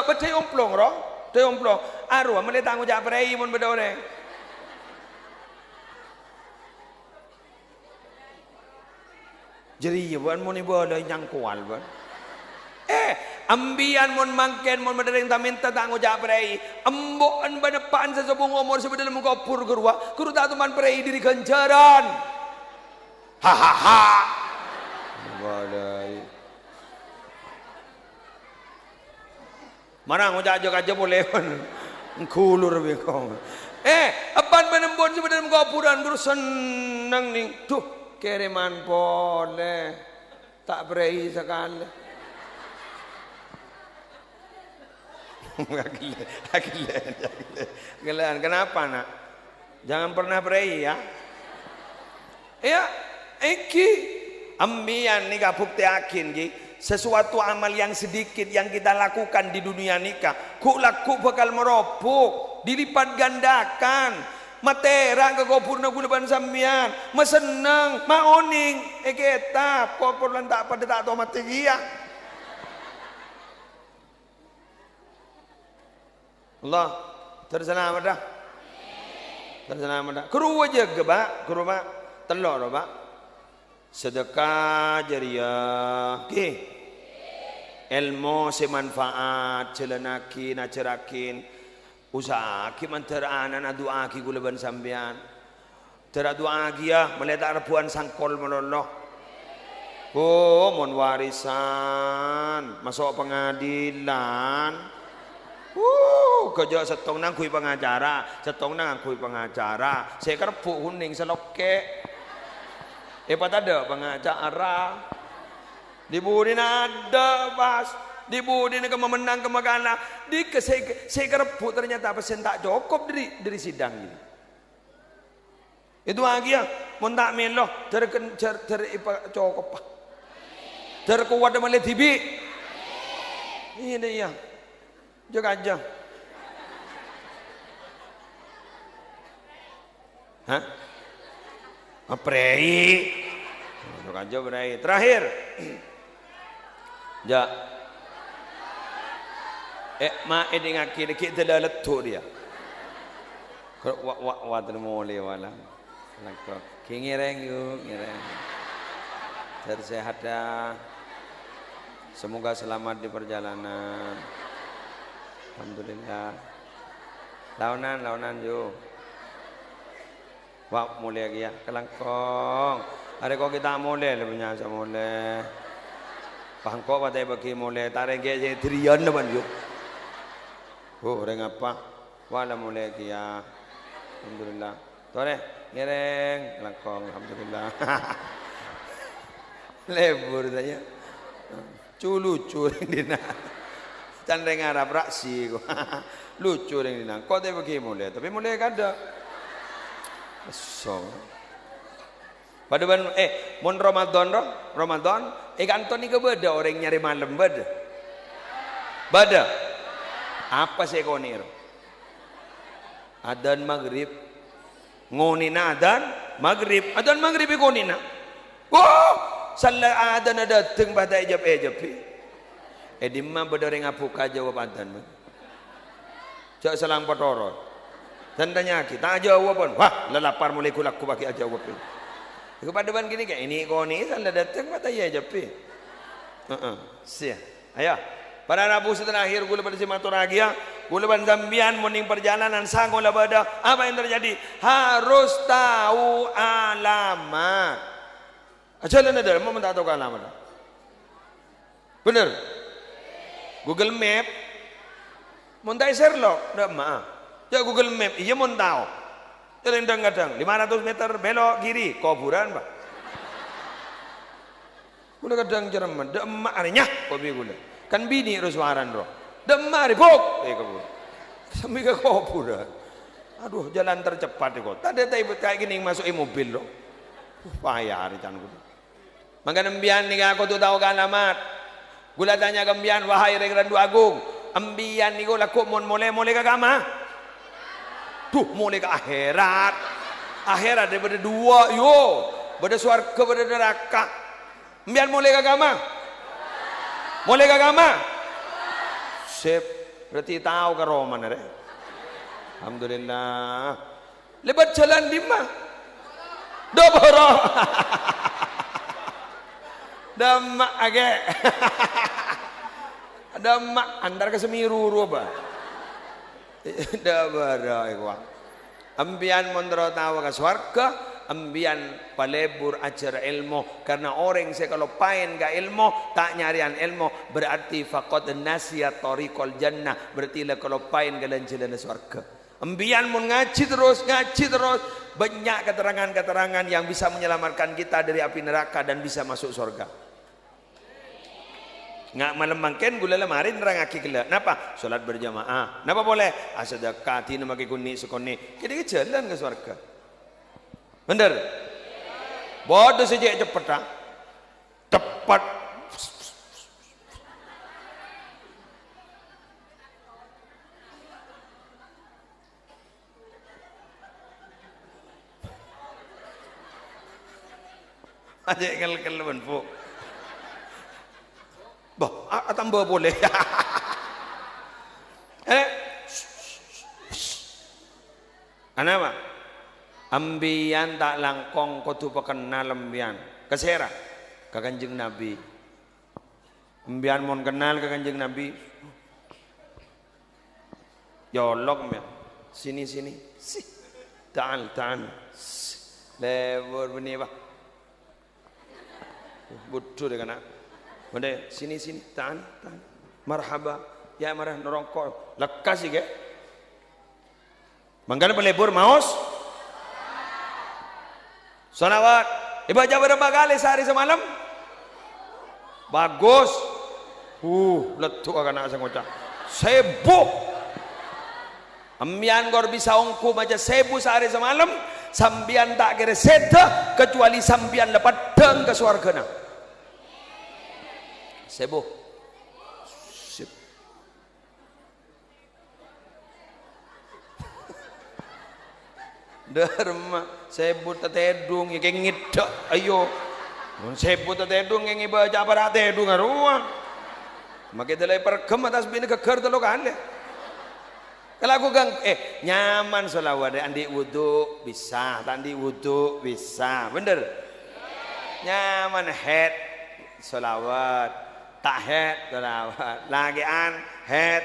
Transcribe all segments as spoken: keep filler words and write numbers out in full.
Bâdâ omplong, ro? Bâdâ omplong. Arowa mèlè ta' ngoca' prèi mon bâdâ orèng. Jârèya, bân, mon èbâlâi nyangkowal, bân. Eh, embiyan mon mangkèn, mon bâdâ orèng ta-mènta ta' ngoca' prèi. Embu'en bân eppa'en sè sobung omor sè bâdâ è dâlem kobhur ghâruwa, ghuru ta' toman prèi dâri ghânjhârân. Hahaha. Bâlâi. Mara ngoca' jâ-kajâ polè. Ghulur bengkong. Eh, eppa'en bân embu'en sè bâdâ è dâlem kobhurân, ghuru senneng, nèng. Duh, kèrèman polè. Ta' prèi sakalè. Aghellè', aghellè', aghellè'. Kenapa, Nak? Jangan pernah prèi, ya. Iyâ, èngghi. Embiyan nèka buktèyaghi, èngghi. Sesuatu amal yang sedikit yang kita lakukan di dunia nèka, ghu'-lagghu' bhâkal marobuk, dilipat gandakan. Matèra' ka kobhurrâ ghulâ bân sampèyan. Masenneng, maonèng. È kètab, kobhurrâ ta' padâ ta' tomatè kèya. Allah, terus salamet, dah. Terus salamet, dah. Ghuru ajâgâ, Pak. Ghuru, Pak. Tello', ro, Pak. Sedekah jariyah. Ghi. Èlmo sè manfaat, jhâlânnaghi, ajhârraghi. Usaha'aghi mandhâr ana'na adu'aaghi ghulâ bân sampèyan. Dhâr adu'aaghi, yâ, malè ta' rebbhuwân sangkol malolo. Oh, mon warisan, maso' pangadilan. Wuh, ghâjâ' sèttongnga ngangghuy pangacara, sèttongnga ngangghuy pangacara. Sè èkarebbhu' hunèng salokkè'. Èpatadâ' pangacara. Di-budina adâ' pas. Di-budina kemma mennang, kemma kala. Dika sè, sè èkarebbhu' ternyata pèssèna ta' cokop dâri, dâri sidang ini. Èdu'aaghi, yâ, mon ta' mèlo, dhâr ken-, dhâr, dhâr èpacokop, pa. Dhâr kowat malè dhibi'. Iyâ, iyâ. Jâ-kajâ. Hah? Aprèi. Jâ-kajâ prèi. Terakhir. Jâ. Eh, ma' èdingngaghi, ghi' dâlâ leddhu' rèya. Wa, wa, wa, molè wala. Langkong. Ghi' ngèrèng, yu, ngèrèng. Ter sehat, ya. Semoga selamat di perjalanan. Alhamdulillah. Laonan, laonan, yu. Wa', molè kèya, kalangkong. Arè ko' ghi' ta' molè, lè bânnya' sè molè. Pangko' patè bâgi molè, ta' rènggè' sè dhâriyân, bân, yu. Oh, orèng apa? Wa', la molè kèya. Alhamdulillah. Torè, ngèrèng, kalangkong, alhamdulillah. Lebur saja. Cu-lucu orèng dinna'. Can orèng Arab raksi ko. Lucu orèng dinna'. Ko' ta' bâgi molè, tapè molè kadâ'. Esso. Padâ bân, eh, mon Ramadan, ro, Ramadan, è kanto nèka bâdâ orèng nyarè malem, bâdâ? Bâdâ. Apa sè èkonè'è, ro? Adzan magrib. Ngonè'na adzan magrib. Adzan magrib èkonè'na. Wo! Sallè adzanna dâteng pas ta' èjâp-èjâbbhi. È dimma bâdâ orèng abhuka ajâwâb adzan, bân? Jâ' salang patoro'. Sè ètanya'aghi, ta' ajâwâb, bân. Wah, lalapar molè ghu-lagghu paghi' ajâwâb. Èko padâ bân ghânèka, ènè'-konè'è sallè dâteng pas ta' èjâbbhi. Heeh, siya. Ayo, para rabu sè terakhir, ghulâ bân sè matorraghiyâ, ghulâ bân sampèyan mon neng parjhâlânan sango la bâdâ, apa yang terjadi? Harus tahu alamat. Ajhâlâna dâlem mon ta' tao ka alamat. Bhender? Google Map. Mon ta' èserlok, dâ' emma'a. Jâ' Google Map, iyâ mon tao. Kadhâng-kadhâng, lima ratus meter belok kiri, kobhurân, Pak. Ghulâ kadhâng cerremmen, dâ' emma' arè nyah, kopi ghulâ. Kan binè' ro sowarana ro. Dâ' emma' arè, buk! Eh, kopi. Sambi ka kobhurân. Aduh, jalan tercepat è kottha. Tadâ' ta' ibâ' kaè kènèng maso'è mobil ro. Uh, paya arè can ghulâ. Mangkana embiyan nèka kodhu tao ka alamat. Ghulâ tanya ka embiyan, wahai rèng randu agung, embiyan nèko lagghu' mon molè, molè ka kamma? Duh, molè ka akhèrat. Akhèrat bâdâ duwâ', yo. Bâdâ sowarghâ, bâdâ naraka. Embiyan molè ka kamma? Molè ka kamma? Sip. Berarti tao ka romana, rè. Alhamdulillah. Lèbât jhâlân dimma? Dâ' bârâ'. Dâ' emma' aghâ. Dâ' emma' antar ka Semeru rowa, bâ. Dâ' bârâ' è kowa. Empèyan mon terro tao ka sowarghâ, empèyan palebur ajhâr èlmo, karna orèng sè kaloppaèn ka èlmo, ta' nyarèyan èlmo, berarti faqad nasiya thariqal jannah, berarti la kaloppaèn ka lan-jhâlânna sowarghâ. Empèyan mon ngajhi terros, ngajhi terros, banyak keterangan-keterangan yang bisa menyelamatkan kita dari api neraka dan bisa masuk sorga. Nga' malem mangkèn ghulâ la marè nerrangngaghi ghellâ'. Napa? Salat berjamaah. Napa polè? Asadhâka, dinah makè ghun-, nè'-sakonè'. Kèdhingngè jhâlân ka sowarghâ. Bhender? Bâdâ sè cè' ceppetta. Ceppet. Ajjhâ' ngèl-ngèl, Bu. Bâh, a-, atamba polè. Eh. Anapa? Empèyan ta' langkong kodhu pakennal empèyan. Ka sèra? Ka Kanjeng Nabi. Empèyan mon kennal ka Kanjeng Nabi, jhâlâk empèyan. Sini, sini. Si. Ta'al, ta'al. Si. Lebur bânnè, Pak. Budhu dâ' kana'. Bânnè, sini, sini. Ta'al, ta'al. Marhaba. Ya, mara, norongko. Lekkas, ghi. Mangkana palebur maos shalawat. Èbâca bârâmpa kalè saarè samalem? Bagus. Uh, leddu'a kana' sè ngoca'. Sèbu. Empèyan kor bisa ongghu maca sèbu saarè samalem, sampèyan ta' kèra sèdhâ, kecuali sampèyan la peddhâng ka sowarghâna. Sèbu. Sip. Dârma, sèbu tatèdung, ya, kèng ngèdhâ', ayo. Mon sèbu tatèdung, kèng èbâca para' tèdung, arowa. Makè dâlâi pèrghâmma tasbihna ghâggâr tello kalè. Kalaku gang-, eh, nyaman shalawat, andi' wudu, bisa. Ta' andi' wudu, bisa. Bhender? Nyaman, haid, shalawat. Ta' haid, shalawat. Lakè'an, haid.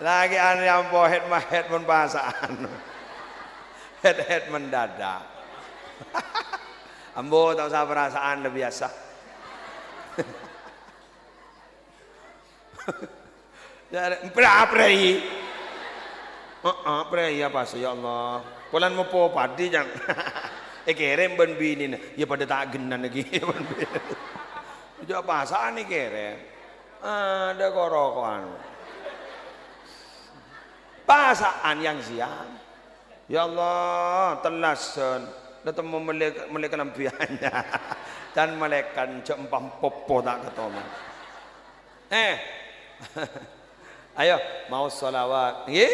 Lakè'an yampo haid ma haid mon pasa'an. Haid-haid mendadak. Ambo, ta' osa perasaan, la biyasa. Ya, pre-, prei. Heeh, prei apa sih, ya Allah? Polana mopo padhi, Cang. Èkèrèm bân binèna. Ya, padâ ta' ghenna' ghi. Jhâ' pasa'an èkèrèm. Adâ' koro-kowan. Pasa'an yang siang. Ya Allah, tellasan. Dâ' temmo mellè, mellè kalambhi anyar. Can malaèkat jhâ' empa' popo ta' katoma. Eh. Ayo, maos shalawat. Ngghi?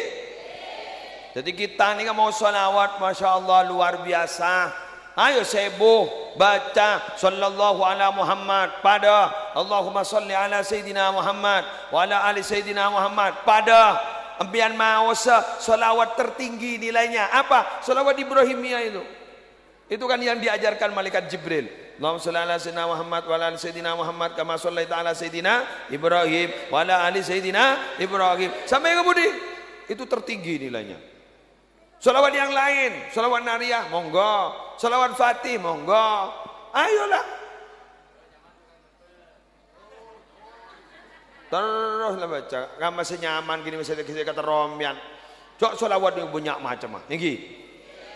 Jadi kita nèka maos shalawat, Masya Allah, luar biasa. Ayo, sèbu, baca, "Sallallahu ala Muhammad", padâ. "Allahumma shalli ala Sayyidina Muhammad, wa ala ali Sayyidina Muhammad", padâ. Empèyan maos shalawat tertinggi nilainya. Apa? Shalawat Ibrahimiyah itu. Itu kan yang diajarkan malaikat Jibril. "Allahumma shalli ala Sayyidina Muhammad wa ala ali Sayyidina Muhammad kama shallaita ala Sayyidina Ibrahim wa ala ali Sayyidina Ibrahim." Sampai ke budi? Itu tertinggi nilainya. Shalawat yang lain, shalawat nariyah, monggo. Shalawat Fatih, monggo. Ayolah. Terros la baca, kamma sè nyaman ghi, mèsè ghi sè katerro empèyan. Jhâ' shalawat nèko bânnya' macemma, ènggi.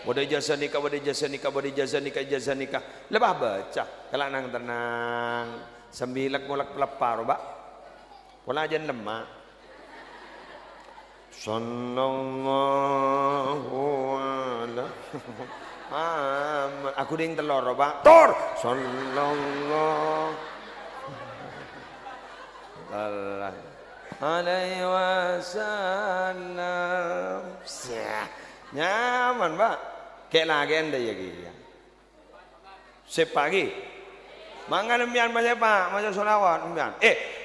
Bâdâ ijazah nèka, bâdâ ijazah nèka, bâdâ ijazah nèka, ijazah nèka. Lepas baca, kala nang-tennang. Sambi lek-ngolek peleppa ro, Pak. Pola ajân lemma'. Sallallahu ala Muhammad. Aku ding tello ro, Pak. Tor. Sallallahu alaihi wasallam. Syah. Nyaman, Pak. Kè' lakè'an dâ' iyâ kèya. Sèpa' ghi. Mangkana empèyan masèpa', maca shalawat empèyan. Eh,